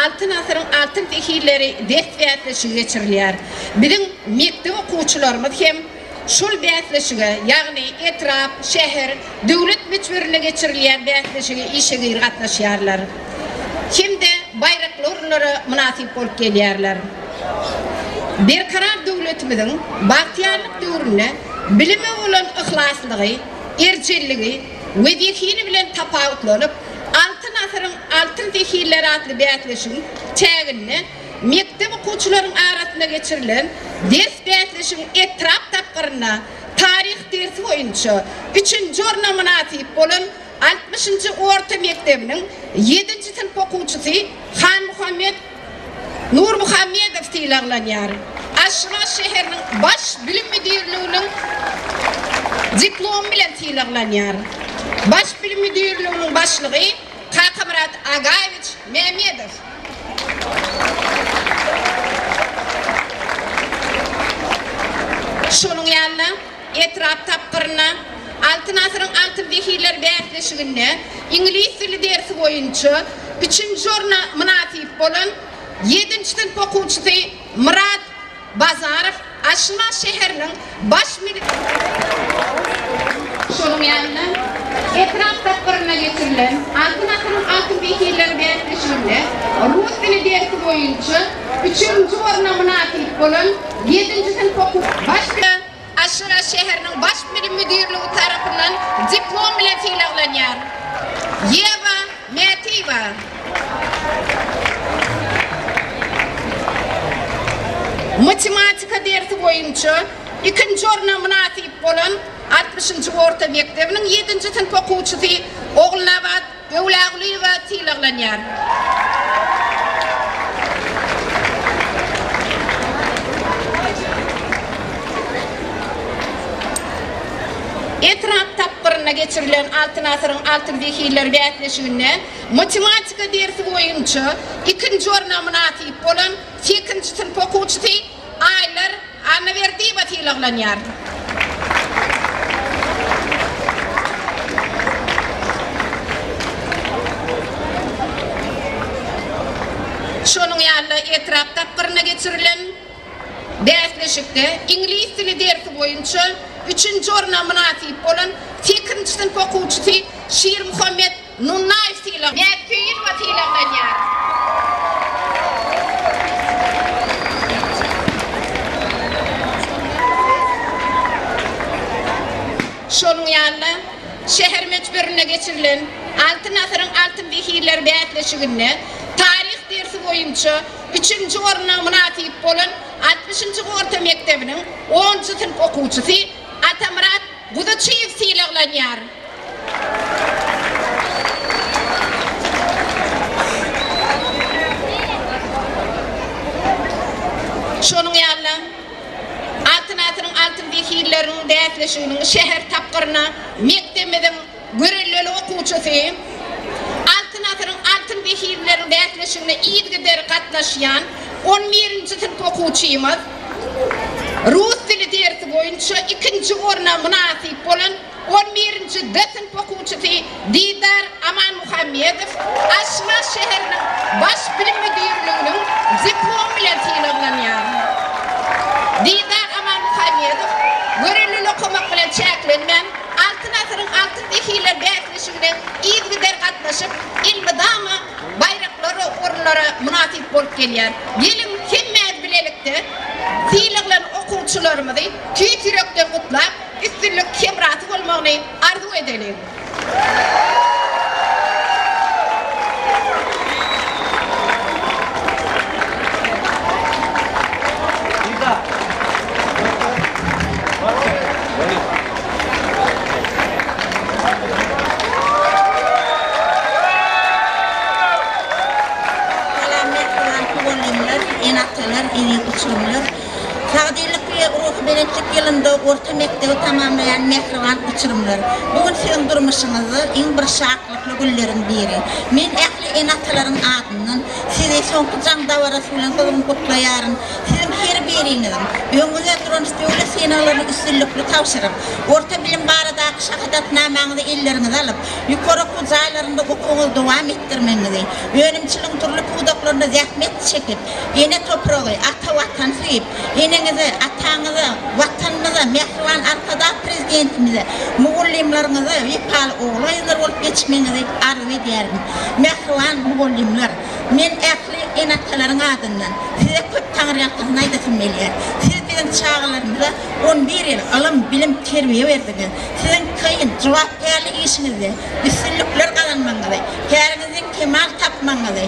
Altyn asyryň altyn zehinleri ders bäsleşigi geçirilýär. Biziň mekdep okuwçylarymyz hem şol bäsleşige, ýagny etrap, şäher, döwlet möçberinde geçirilýän bäsleşige işewür gatnaşýarlar hem-de baýrakly orunlara mynasyp bolup gelýärler. Berkarar döwletimiziň bagtyýarlyk döwründe bilime bolan yhlaslygy, erjelligi we zehini bilen tapawutlanyp, Altyn asyryň altyn zehinleri atly bäsleşigiň çäginde mekdep okuwçylaryň arasynda geçirilen ders bäsleşigiň etrap tapgyrynda taryh dersi boýunça üçünji orna mynasyp bolan altmyşynjy orta mekdebiniň ýedinji synp okuwçysy Hanmuhammet Nurmuhammedow sylaglanýar. Aşgabat şäheriniň Baş bilim müdirliginiň diplomy bilen sylaglanýar. Baş bilim müdirliginiň başlygy Kakamyrat Agaýewiç Mämmedow. Şonuň ýaly-da, etrap tapgyrynda Altyn asyryň altyn zehinleri bäsleşiginde iňlis dili dersi boýunça üçünji orna mynasyp bolan ýedinji synp okuwçysy Myrat Bazarow Aşgabat şäheriniň Baş Şonuň ýaly-da, etrap tapgyrynda geçirilen Altyn asyryň altyn zehinleri bäsleşiginde rus dili dersi boýunça üçünji orna mynasyp bolan ýedinji synp okuw Baş Aşgabat şäheriniň Baş bilim müdirligi tarapyndan diplom bilen sylaglanýar. Ýewa Mätiýewa. Matematika dersi boýunça ikinji orna mynasyp bolan altmyşynjy orta mekdebiniň ýedinji synp okuwçysy Ogulnabat Öwlagulyýewa sylaglanýar. Etrap tapgyrynda geçirilen Altyn asyryň altyn zehinleri bäsleşiginde matematika dersi boýunça ikinji orna mynasyp bolan sekizinji synp okuwçysy Aýlar Annaberdiýewa sylaglanýar. Şonuň ýaly-da etrap tapgyrynda geçirilen bäsleşikde iňlis dili dersi boýunça üçünji orna mynasyp bolan sekizinji synp okuwçysy Şirmuhammet Nunnaýew sylag Nätseýidowa sylaglanýar. Şonuň ýaly-da, şäher möçberinde geçirilen Altyn asyryň altyn zehinleri bäsleşiginde taryh dersi boýunça üçünji orna mynasyp bolan altmyşynjy orta mekdebiniň onunjy synp okuwçysy Atamyrat Guzuçyýew sylaglanýar. Şonuň ýaly-da, Altyn asyryň altyn zehinleriniň bäsleşiginiň şäher tapgyryna mekdebimiziň Görelleli okuwçysy, Altyn asyryň altyn zehinleriniň bäsleşigine yzygider gatnaşýan on birinji synp okuwçymyz, rus dili dersi boýunça ikinji orna mynasyp bolan on birinji D synp okuwçysy Didar Amanmuhammedow Aşgabat şäheriniň Baş bilim müdirliginiň diplomy bilen sylaglanýar. Didar Amanmuhammedow görelleli okamak bilen çäklenmän, Altyn asyryň altyn zehinler bäsleşigine yzygider gatnaşyp, elmydama baýraklara, orunlara mynasyp bolup gelýär. Geliň, hemmämiz bilelikde sylaglan okuwçylarymyzy tüýs ýürekden gutlap, üstünlik hemrasy bolmagyny arzuw edeliň! Salam mähriban mugallymlar, ene-atalar, eziz uçurymlar! Sagdynlyk we ruhubelentlik ýylynda orta mekdebi tamamlaýan mähriban uçurymlar! Bu gün siziň durmuşyňyzda iň bir şatlykly günleriň biri. Men ähli ene-atalaryň adyndan sizi soňky jaň dabarasy bilen gyzgyn gutlaýaryn. Siziň her biriňiz. biriňiziň öňüňizde duran döwlet synaglaryny üstünlikli tabşyryp, orta bilim baradaky şahadatnamaňyzy elleriňize alyp, ýokary okuw jaýlarynda okuwyňyzy dowam etdirmegiňizi, önümçiligiň dürli pudaklarynda zähmet çekip, ene topragy, ata Watany söýüp, eneňize, ataňyza, Watanymyza, mähriban Arkadag Prezidentimize, mugallymlaryňyza wepaly ogul-gyzlar bolup ýetişmegiňizi arzuw edýärin. Mähriban mugallymlar! Men ähli ene-atalaryň adyndan size köp taňryýalkasyn aýdasym gelýär. Siz biziň çagalarymyza on bir ýyl ylym, bilim, terbiýe berdiňiz. Siziň kyn, jogapkärli işiňizde üstünlikler gazanmagyňyzy, käriňizden kemal tapmagyňyzy,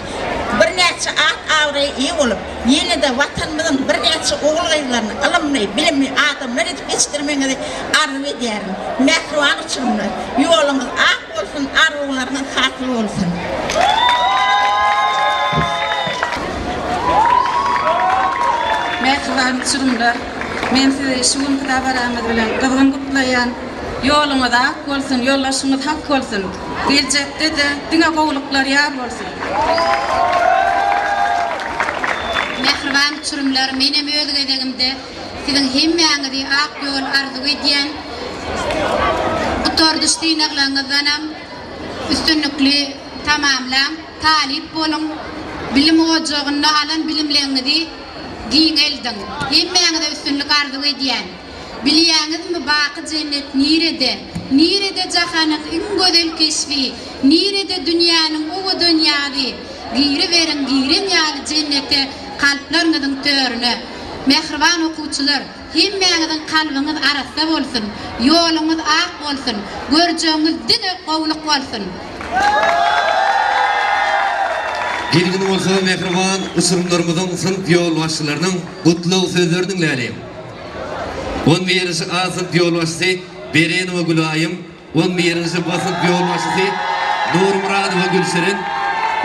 birnäçe at-abraýa eýe bolup, ýene-de Watanymyzyň birnäçe ogul-gyzlaryny ylymly, bilimli adamlar edip ýetişdirmegiňizi arzuw edýärin. Mähriban uçurymlar, ýoluňyz ak bolsun, arzuwlaryňyz hasyl bolsun! Mähriban uçurymlar, men sizi şu günki dabaramyz bilen gyzgyn gutlaýan. Ýoluňyz ak bolsun, ýoldaşyňyz hak bolsun! Geljekde-de diňe gowulyklar ýar bolsun! Mähriban uçurymlar, menem öz gezegimde siziň hemmäňizi ak ýol arzuw edýän. Gutardyş synaglaryňyzdanam üstünlikli tamamlaň, talyp boluň, bilim ojagynda alan bilimleriňizi giňeldiň. Hemmäňize üstünlik arzuw edýän. Bilýäňizmi, baky jennet nirede? Nirede jahanyň iň gözel keşbi? Nirede dünýäniň owadan ýazy? Giriberiň giren ýaly jennete, kalplaryňyzyň törüne. Mähriban okuwçylar, hemmäňiziň kalbyňyz arassa bolsun, ýoluňyz ak bolsun, görjegiňiz diňe gowulyk bolsun! Gelgin bolsa mähriban uçurymlarymyzyň synp ýolbaşçylarynyň gutlag sözlerini diňläliň. On birinji A synp ýolbaşçysy Berenowa Gülaýym, on birinji B synp ýolbaşçysy Nurmyradowa Gülşirin,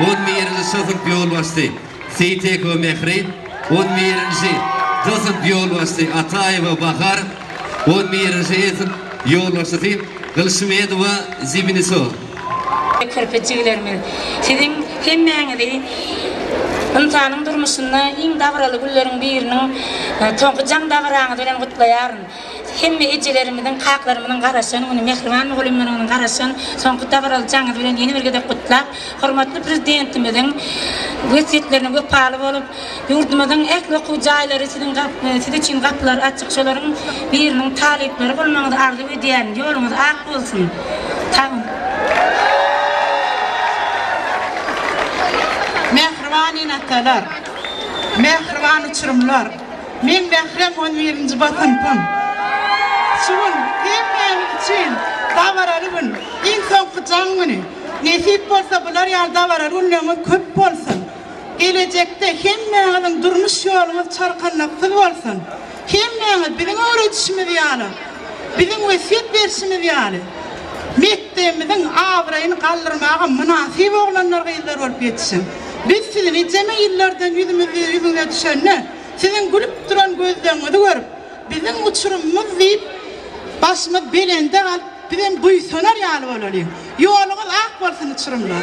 on birinji Ş synp ýolbaşçysy Seýtekowa Mähri, on birinji D synp ýolbaşçysy Ataýewa Bahar, on birinji E synp ýolbaşçysy Gylyçmedowa Zibiniso. Körpejigilerimiz, siziň hemmäňizi ynsanyň durmuşynda iň dabaraly günleriň biriniň soňky jaň dabaraňyz bilen gutlaýaryn. Hemme ejelerimiziň, kaklarymyzyň garaşan güni, mähriban mugallymlaryňyzyň garaşan soňky dabaraly jaňyňyz bilen ýene bir gezek gutlap, hormatly Prezidentimiziň wesýetlerine wepaly bolup, Ýurdumyzyň ähli okuw jaýlary siziň siz üçin gapylary açyk, şolaryň biriniň talyplary bolmagyňyzy arzuw edýärin. Ýoluňyz ak bolsun! Sag. Mähriban ene-atalar! Mähriban uçurymlar! Men Mährem on birinji B synpym. Şu gün hemmämiz üçin dabaraly gün, iň soňky jaň güni. Nesip bolsa bular ýaly dabaraly günleriňiz köp bolsun! Gelejekde hemmäňiziň durmuş ýoluňyz çarkandaksyz bolsun! Hemmäňiz biziň öwredişimiz ýaly, biziň wesýet berşimiz ýaly, mekdebimiziň abraýyny galdyrmaga mynasyp oglanlar-gyzlar bolup ýetişiň! Biz sizi nijeme ýyllardan ýüzümiz ýüzüňize düşende, siziň gülüp duran gözleriňizi görüp, biziň uçurymymyz diýip, başymyz belende galyp, bizem buýsanar ýaly bolalyň! Ýoluňyz ak bolsun, uçurymlar!